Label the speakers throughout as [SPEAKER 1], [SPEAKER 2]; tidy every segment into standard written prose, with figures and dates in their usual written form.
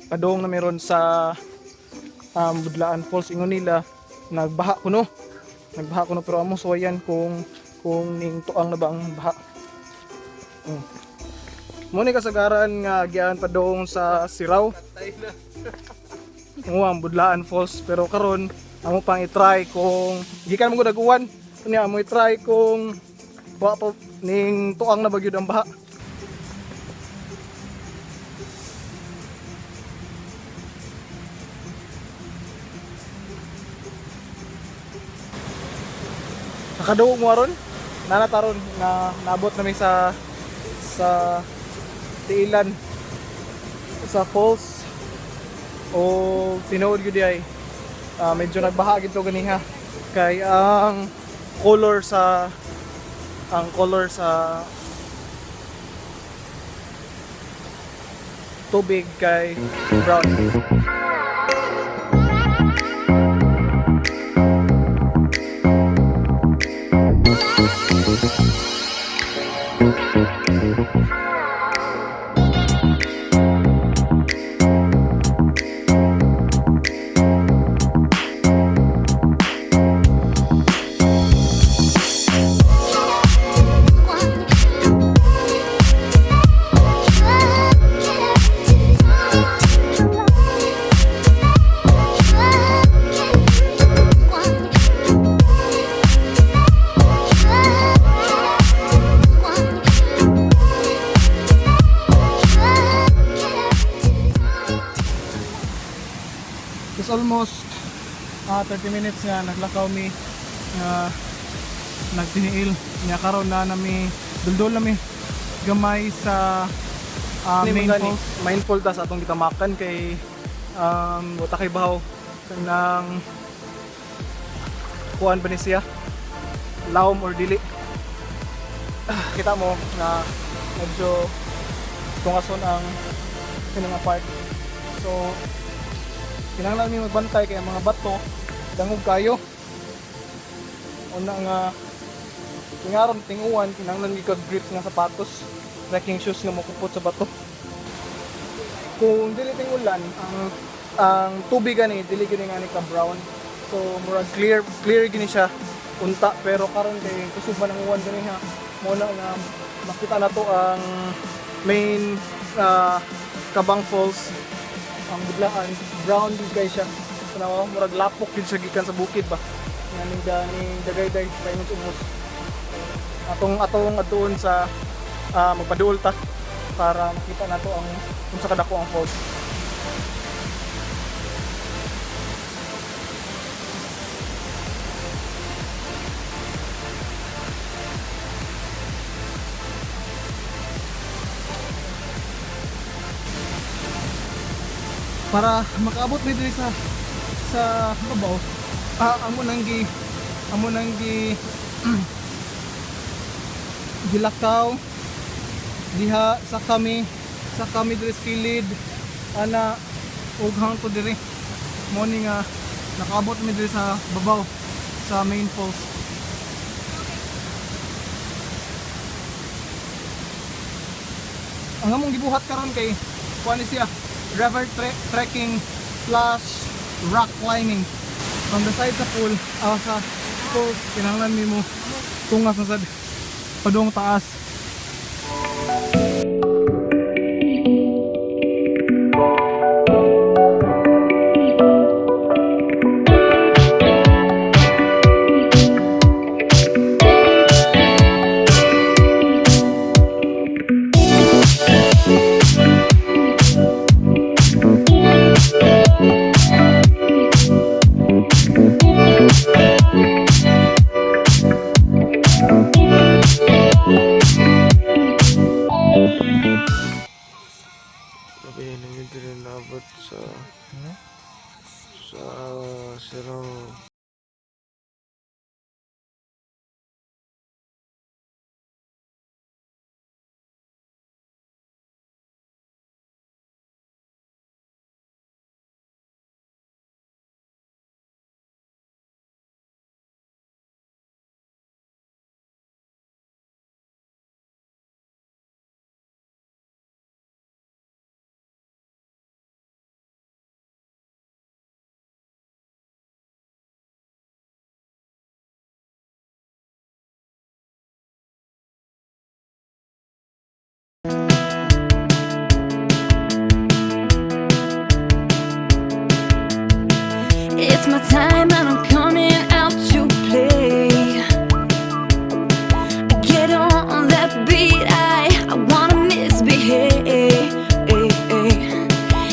[SPEAKER 1] Padong na meron sa Budlaan Falls. Ingon nila nagbaha kuno. Nagbaha kuno, pero amo suwayan kung ning tuang na ba ang baha. Mo ni kasagaran nga agian padong sa Sirao. Oo, ang Budlaan Falls, pero karon amo pang i-try kung gikan mo gud uwan. Unya amo i-try kung wa pa ning tuang na ba gyud ang baha. Nakaduog mo aron? Nanataron na naabot nami sa tiilan sa falls o tinuod gyud ay medyo nagbaha gid to ganiha kay ang color sa tubig kay brown. It's almost 30 minutes nga naglakaw mi nga nagtiniil nga karon na nami duldul nami gamay sa main falls. Mindful ta sa atong gitamakan kay wata kay bahaw kanang kuan ba ni siya, lawom or dili. Kita mo na medyo tungason ang kanang part, so kinahanglan mi magbantay kay ang mga bato dangog kayo. Una nga tingaron tinguan, kinahanglan gyud kag grip nga sapatos, trekking shoes nga mokupot sa bato. Kung dili tingulan, ang tubig gani dili gini nga ni ka brown, so murag clear clear gini siya unta, pero karon kay kusog man ang uwan gani ha, mo na nga makita na to ang main Kabang Falls, ang Budlaan, brown din kay siya. Tanawa, murag lapok gid siya gikan sa bukid ba nga ning ganing dagayday paingon sa ubos. Atong atong adtuon sa magpaduol ta para makita nato ang kung sa kadako ang falls. Para makaabot mi diri sa babaw, amo nang gi gilakaw diha sa kami diri sa kilid ana ug hangtod diri mo ni nga nakaabot mi diri sa babaw sa main falls. Ang among gibuhat karon kay kuan ni siya, river trekking slash rock climbing. From the side sa pool, sa falls, kinahanglan nimo tungas na sad padung taas.
[SPEAKER 2] Sabi namin din naabot sa Sirao.
[SPEAKER 3] the time and I'm coming out to play. Get on that beat, I wanna misbehave.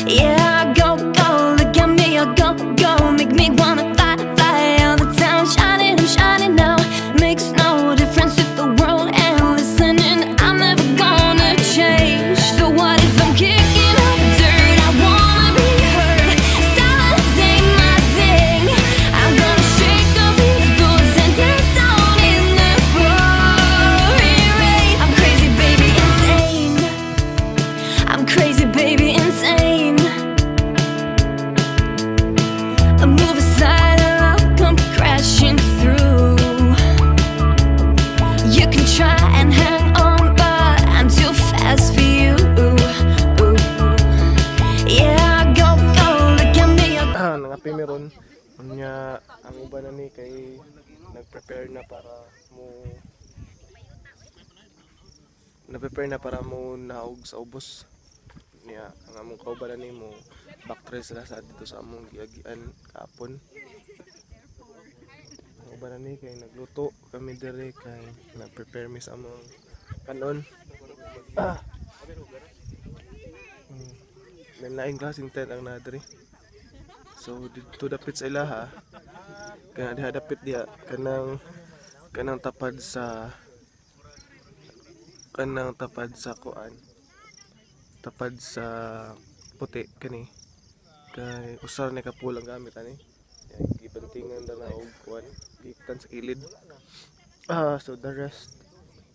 [SPEAKER 3] Yeah, go, go, look at me, I go, go, make me wanna fly, fly all the time. Shining, I'm shining now. Makes no difference if the world ain't listening. I'm never gonna change. So what if I'm kicking up dirt? I wanna be heard. Silence ain't my thing. I'm gonna shake off these boots and dance down in the pouring rain. I'm crazy, baby, insane. I'm crazy, baby, insane. I move aside and I'll come crashing through. You can try and hang on, but I'm too fast for you. Yeah, go, go, look at me.
[SPEAKER 2] Nangape mi ron. Unya ang uban na ni kay nag-prepare na para mo na-prepare na para mo naog sa ubos niya. Ang among kauban na ni mo backtrail sila sa dito sa among giagian kahapon. Ang uban na ni kay nagluto kami diri kay nag-prepare mi sa among kanon. Lain klaseng tent ang naa diri. So didto dapit sa ilaha, kana diha dapit diha, kanang tapad sa kuan, tapad sa puti kani kay usa ni ka pole ang gamit ani. Yan, gibantingan na na og kuan, gitan sa kilid. So the rest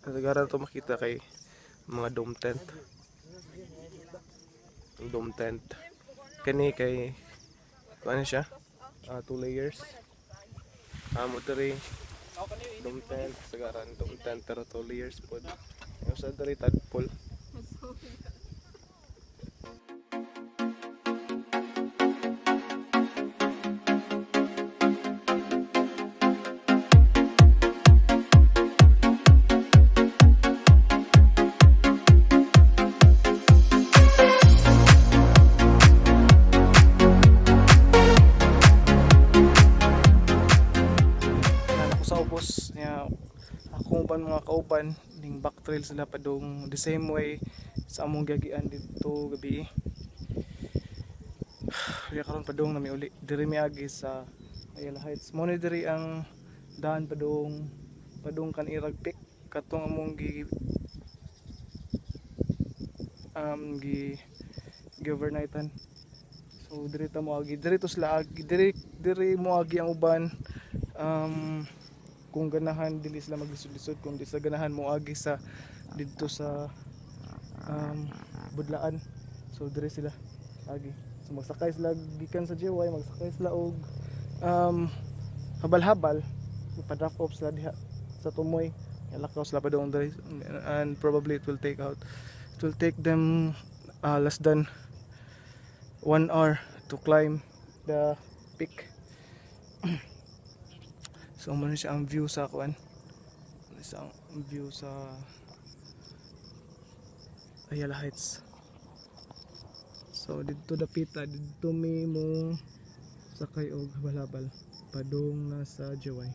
[SPEAKER 2] kasagaran to makita kay mga dome tent. Dome tent kani kay kuan siya, two layers. Amo diri dome tent, sagaran dome tent pero two layers pod. Yung sa diri tadpole.
[SPEAKER 1] Yan ako sa ubos niya, akong uban mga kauban ning back trail sila padung the same way sa among giagian didto gabi. Kaya karon padung nami uli diri miagi sa Ayala Heights. Mo ni diri ang daan padung padung kan Irag Peak katong among gi overnightan. So diri ta moagi, diri to sila agi, diri diri moagi ang uban. Kung ganahan dili sila maglisod-lisod, kung di sila ganahan moagi sa didto sa budlaan. So diri sila agi. So magsakay sila gikan sa JY, magsakay sila og habal-habal, pa-drop off sila diha sa Tumoy. Lakaw sila padung diri and probably it will take them less than 1 hour to climb the peak. So mo siya ang view sa kuan. Isa ang view sa Ayala Heights. So didto dapita, didto mi mo sakay og habal-habal padung na sa JY.